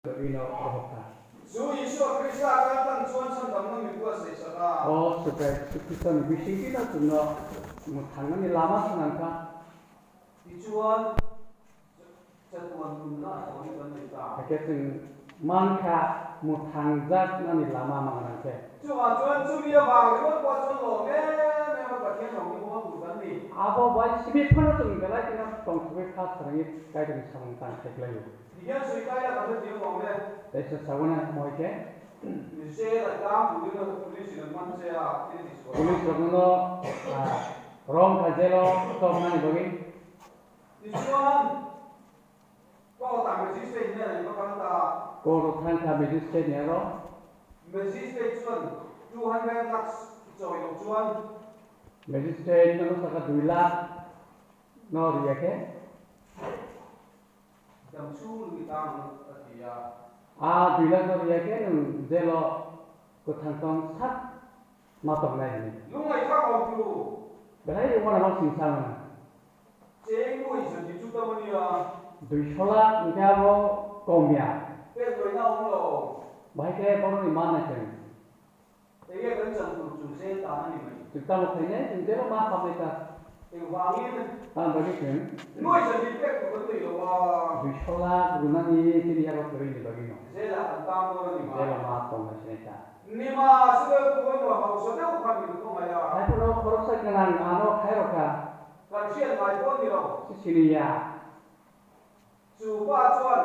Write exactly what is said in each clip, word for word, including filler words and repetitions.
Bagwino rohorkha. Chu Isua Khrista a kantang chuan sandamnani bua se saka. O Subrai Jisu Khristoni bisingtwino chwngno mwthangnani lama swnamkha. Tichuan chatuan nunna athawngwi kan nai ta. Hakhe chwng mankha mwthangjaknani lama mangnang khe. Chuan chuan chumi ya bang rwma chuan lo me me ma Pathian rokni buma bur kan ni. Abo bai simi phano chwng belai kheno tongthogwi kha srangwi Kaitorni samung tang khlai khlaio. Hiya sui kaya kami dia mau le. Teisa sabuna moi khe. Ni se la kam tu ni police ni man se a ni di so. Police rokno, ah, wrong ka jelo toknani bagwi. Ni chuan. Ko ta magistrate ni ni ko kan ta. Ko ro thang kha magistrate ni aro. Magistrate chuan two hundred lakhs choi lo chuan. Magistrate no saka dui lakh no riya khe. Dam chhung ni tang a ti ya. A dui lakh no riya khe nwng jelo kwthang tong sak ma tongnai hwnwi. Lungai kha kong tu. Belai uanama singsa mano. Cheng bui sa di chu ta mani ya. Dui so lakh hwnkhe abo kom ya. Pek roi na ong lo. Bahai khe borokni ma nai khe. Tei ya kan chang tu chung se ta na ni mai. Chwng tamo khainai, chwng jeba ma khamnai ta. Tei wangin. Tamo bagwi chwng. Noi sa di pek tu kan tei lo wa. Dui so lakh rwnani chini yago kwrwini bagwi no. Jela kan tamo ni ma. Jela ma tong na sinai ta. Ni ma sile tu no hausa de u khan ni ko ma ya. Hai phano khoroksa gwnang ano khairokha. Kan sian mai phone ni ro. Sini ya. Chuba chuan,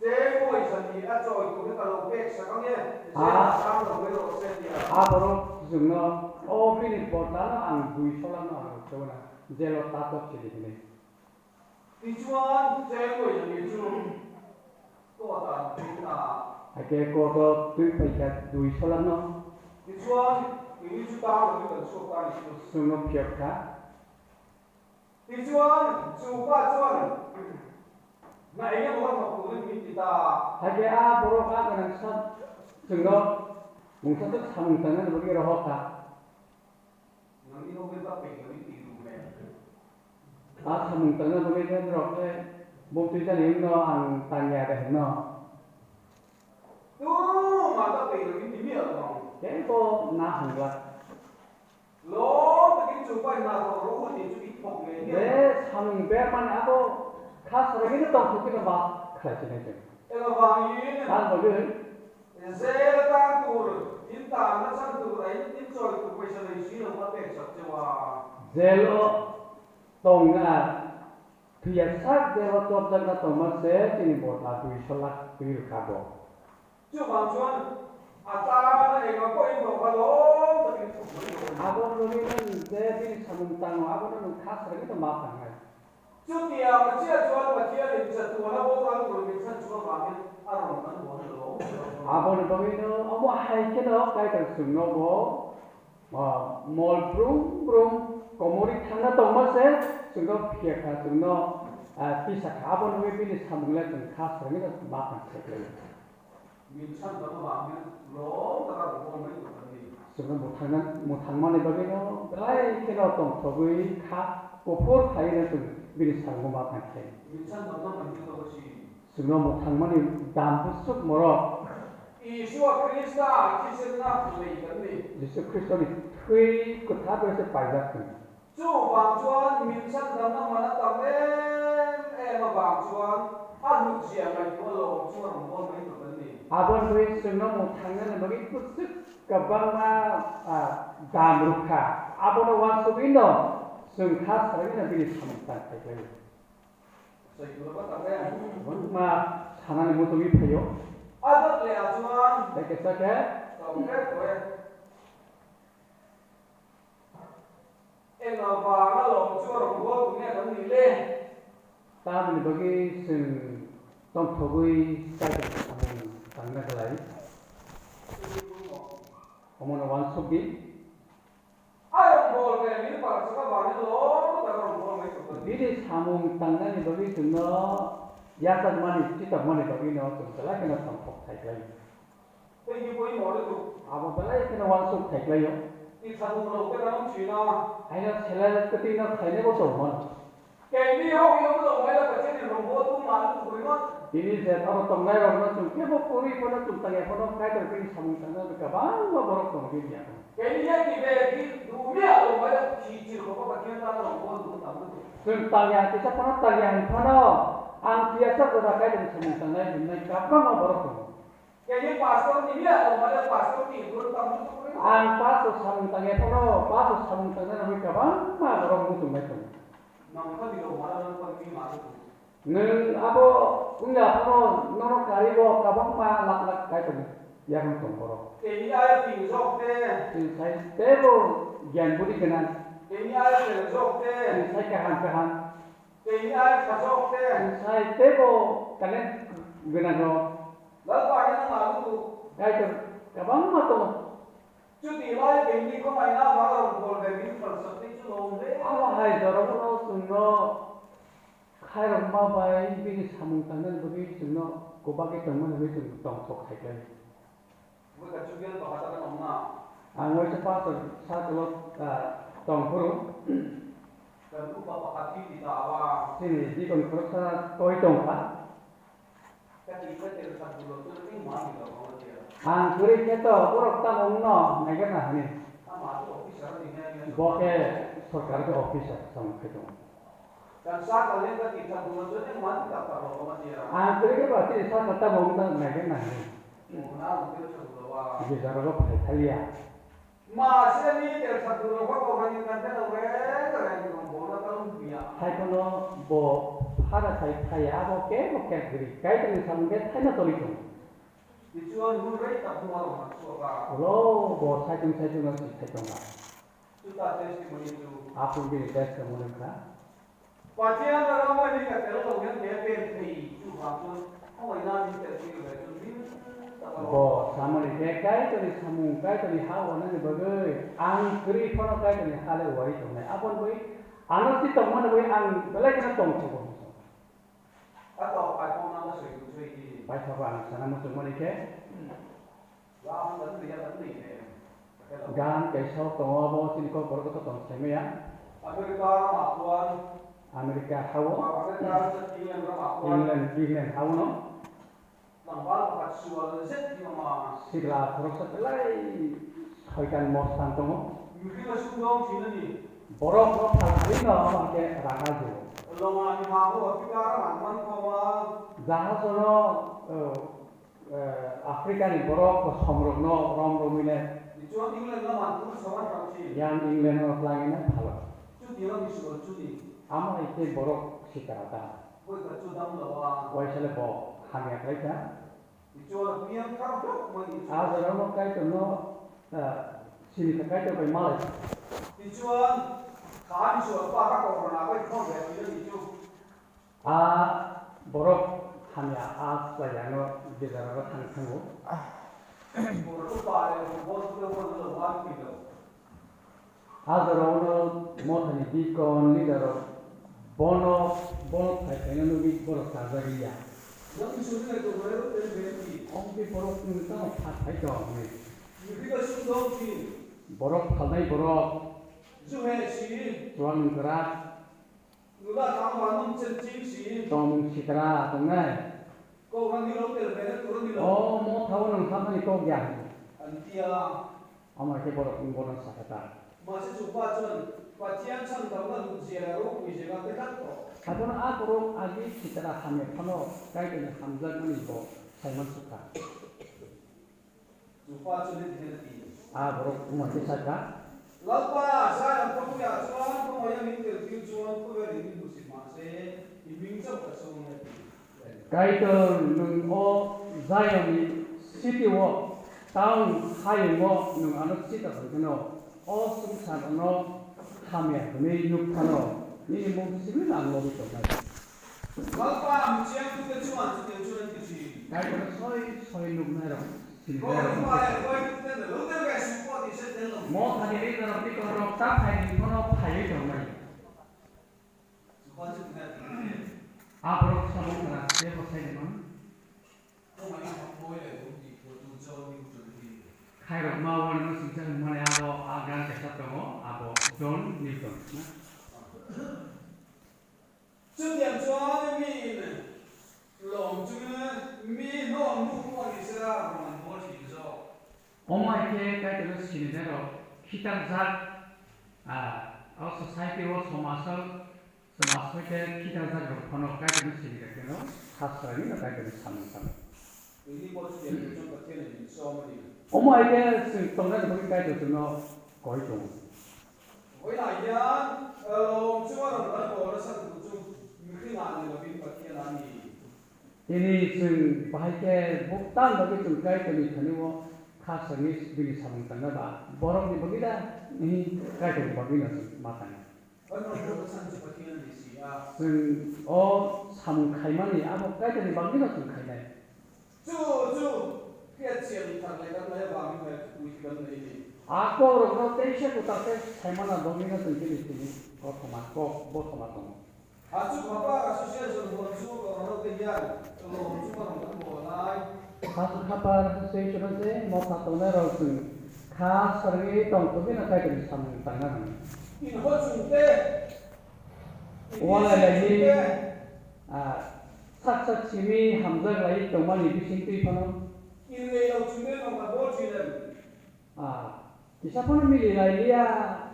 "Cheng boi sani a chawi tur ka lo pek sakang e, ah, sang lo mai lo se," tia. A borok chwngno, "O bini botano ang dui so lakh no ang rwkhe na, jelo ta tok sidi hinwi." Tichuan, cheng boi sani chu, kota, kota. Hakhe koto twi phaikha dui so lakh no. Tichuan, ini chu ta lo kan sok ta ni chu. Chwngno phiyok kha. Tichuan, chuba chuan. Na ege mo thok tu ni ti ta. Hakhe a borok a gwnang sa chwngno mungsa tuk samung tangnani bagwi rohor kha. Nangni hokhe ta pek nani ti ru me. A samung tangna bagwi khe norok khe bumtwi jani wngno ang tangya de hwnno. Tu ma ta pek nani ti mi a tong. Khe bo na hwnglak. Lo, tini chubai na to ro ni chu ithok le. Be samung bermani abo kha saragini tongthok khe ba khlai chinai chwng. Ela bangin. Kha bagwi. Jela tang tur, in tang na chan tur, ai in choi tur paisa lai si lo ma pek chak chewa. Jelo tongna. Thwiya sak jeba chopjakna tongma se chini bota dui so lakh twi rwkha bo. Chubangsong achana eba koi rokha lo, tini thokmani rokha. Abo nini nang je bini samung tango, abo no nang kha saragwi to ma tangnai. Chutia machia chuan machia rimsa tuana bo rang rul rimsa chuan ba min arong kan bo lo. Abo ni bagwi no omo hai khe no Kaitor chwngno bo Ah, mol brum brum komorwi thangna tongma se chwngno phiya kha, chwngno, ah, tisa kha. Abo nugwi bini samung le chwng kha swrangwi no ma tang khe khlai. Chwngno mwthangna, mwthangmani bagwi no belai kheno tongthogwi kha, kuphur khaiwi no chwng bini samungo ma tang khe. Chwngno mwthangmani dam bwswk morok. Isua Khrista khisirna khlai kani. Jisu Khristoni thwi kwthar bai se paijak thung. Chubang chuan minsan damna mana tam em em abang chuan a nukjia mai tu a lawm chuan rawngbawlmani tu kan ni. Aboni bagwi chwngno mwthangnani bagwi bwswk kwbangma, ah, dam rwkha. Abono uansugwi no chwng kha sarwi no bini samung tang khai khlaio. Wngma sanani muchungwi phaio. Tei kisa khe. Tamoni bagwi chwng tongthogwi Kaitorni samung tangna khlai. Omono uansukdi. Bini samung tangnani bagwi chwngno yachakmani, chitokmani bagwino chwng belai kheno tongthok khai khlaio. Abo belai kheno uansuk khai khlaio. Haino selai kwtwino khlainaibo tongmano. Keini hok yong lo mai la pachini rombo tu malu tu bui ma. Tini je oro tongnai rok no chwng kebo kwrwi phano chwng tangya phano Kaitor bini samung tangna bagwi kwbangma borok tongo bini yago. Keni ya kibe ki dumia o maya khichir ko ba kiya ta no bon du ta bu. Chwng tangya kisa phano tangya hin phano ang kiyasa jora Kaitor samung tangnai himnai kwbangma borok tongo. Keni pastor ni ya o maya pastor ni bun ta bu. Ang pastor samung tangya phano pastor samung tangnai rok kwbangma borok muchung nai tongo. Nang ko ni o maya nang ko ni ma. Nwng abo wngya phano nono karibo kwbangma lakh lakh Kaitor yakung tong borok. Tini aya pingjok te. Chwng sai teibo gyan budi gwnang. Tini aya pingjok te. Chwng sai kaham kaham. Tini aya khajok te. Chwng sai teibo talent gwnang rok. Lal bahai nang lalu. Kaitor kwbangma tongo. Chuti lai bini khomai na ba rong bol be bini khal sakni chulo de. Abo hai jorok no chwngno khairokma bai bini samung tangnani bagwi chwngno kwbagwi tongmani bagwi chwng tongthok khai khlai. Ang waisa pastor circle o, ah, tong phuru. Chini deacon khoroksa toi tongkha. Ang kwrwi khe to, borok tamo wngno naikarna hwnwi. Bo khe sorkar khe officer tamo khe tongo. Ang kwrwi khe ba chini sorkar tamo wngno naikarna hwnwi. Gijarogo phai thaliya. Ma se ni tel sa duro ko ko ni kan ta re re re ko bo na ta lung ya. Hai kono bo phara sai phai abo ke bo ke gri. Kaitor ni samung ke thaina toli tong. Ni chuan hun rei ta bu ma ma chu ba. Lo bo sai tong sai tong si sai tong ba. Chu ta testimony chu. Apu ni testimony ka. Pathian rama ni ka tel lo ngan ke pen thei chu ba chu. Hoi na ni tel ki re chu min ta ba. Bo samani ke Kaitor ni samung, Kaitor ni ha wanani bagwi ang kwrwi phano Kaitor ni ha le wari tongnai. Aboni bagwi ano si tongmani bagwi ang belai kheno tongthogo. Ato pai phano na soi soi di. Pai phano ang sana muchungmani khe. Gan kaisa tongo, abo chini kokborok tong saimaya. America hao. England, England hao no. Sikla khoroksa belai soitan mostan tongo. Borok no phalai no, omo khe raga juo. Jahaj no, eh, Eh, Africa ni borok kosom rok no rom romwi le. Yang England no twlangwi no phalo. Amo hai khe borok sikara ta. Waisale bo hamya khlai kha. A jora no Kaitor no, eh, sini kha Kaitor bai malai. A borok hamya a chwlai ano gijar aro thang thango. A jora o no mothani deacon leader rok bono, bono phai phai no nugwi borok chajak ya. Omo khe borok nwng tamo phai phai tong hinwi. Borok phalnai borok. Chuang kwrak. Nula tang ba nung chen ching si. Tongmung sitra tongnai. Kok rani lo tel bene tu rani lo. O mo thawo nang thamani kok ya. Antia. Ama khe borok ni bono sakata. Masi chupa chun, pa chiang chang dam na lu jia ro ui jia te khat to. Abono a borok agi sitra hamya phano Kaitor ni hamjakmani bo saiman sukha. A borok wngma khe sakha. Kaitor, nwng o Zion ni city o, town hayung o nwng ano sita tong kheno, o swngchar ano hamya hwnwi nuk phano, nini mung simi ang logi tongnai. Kaitor soi soi nuknai rok, sinai rok. Mo thani ri rok ni kon rok ta phai ni kono phaiwi tongnai. Aborok samung kara se bo sai ni man. Khairokma wani no singsa hwnmani abo a gan kaisa tongo, abo John Newton na. Chudiang chuan min lom chumi Omo hai khe Kaitorno sininairok khitangjak, ah, o society o, somaj o, somaj hai khe khitangjak rok phano Kaitorno sini khe no khasraini no Kaitorni samung tangwi. Omo hai khe chwng tongnani bagwi Kaitor chwngno koi tongo. Tini chwng bahai khe buktan bagwi chwng Kaitorni thani-o kha sangwi bini samung tangna ba borokni bagwi da, Kaitorni bagwi no chwng ma tangna. Chwng o samung khaimani abo Kaitorni bagwi no chwng khainai. Chu, chu, phiya chiyang tharlai kan lai ba mi bai twi kan lai ni. A kok rok no teisa kwtal khe saimana bagwi no chwng chini chini kothoma kok bothoma tongo. Hachuk Hapar Association bo chu rok tei ya, lo chu ma rok bo lai. Hachuk Hapar Association se motha tongnai rok chwng kha sarwi tong tongwi no Kaitorni samung tangna nang. In ho chung te. Walai lai ni. Ah, sak sak simi hamjak lai tongmani bising twi phano. Inglai rok chumui rok ma bo chilem. Ah, kisa phano mili lai liya,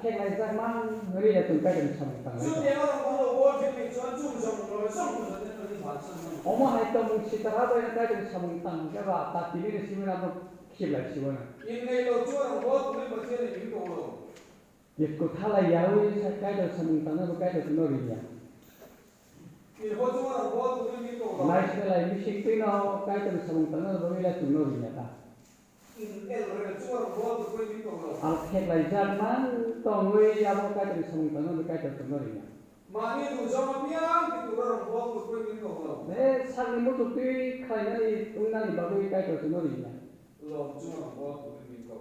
khek lai jak mang ri ya chwng Kaitorni samung tang lai. Chum ya rok ma bo chilem chum chum chum chum chum chum chum. Omo hai tongmung sitara bai Kaitorni samung tang khe ba ta tini ni simi rok khib lai sibo na. Inglai rok chum rok bo chilem ba chilem ni ko. Kekto thalai yaui sa Kaitor samung tangna bo Kaitor no ri ya. Naiselai bising twi no Kaitor samung tangna bo ila chwng no ri ya ta. Al khek lai jak man tongwi abo Kaitor samung tangna bo Kaitor chwng no ri ya. Mani tu joma piang tu rong bo tu koi ni ko. Be sakni muchuk twi khlainani wngnani bagwi Kaitor chwng no ri ya. Lo chuma bo tu koi ni ko.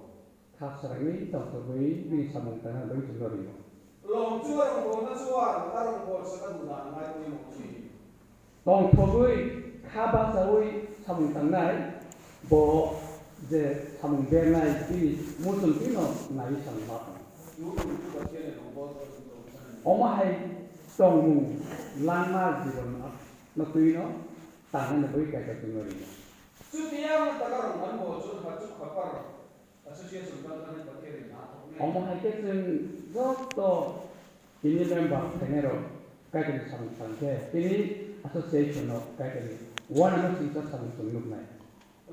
Khasrangwi tongthogwi bini samung tangna bagwi chwngno ringo. Longchuarokbo nachuar arokbo sakha duna nai tongwi mokchi. Tongthogwi kha bachaui samung tangnai, bo je samung bernai bini muchungtwino naiwi samung ma tongo. Chubakheno longbo tongthogwi. Omo hai tongmung langma jibon no twino tangnani bagwi Kaitor chwngno ringo. Chutiya ang takarok manbo chwng hachuk hapar. Association wngkha thani bakhe ri na thoknai. Omo hai khe chwng joto tini member phainairok Kaitorni samung tang khe tini association no Kaitorni uanama singcha samung chwng nuknai.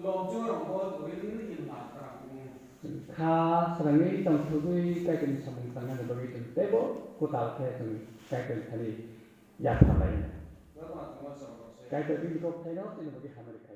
Longchungrokbo tongwi nini in man khna kung. Kha srangwi tongthogwi Kaitorni samung tangnani bagwi chwng teibo kwtal khe chwng Kaitorni thani yapharlai. Kaitor bini kok thaino chini bagwi hamari khlai.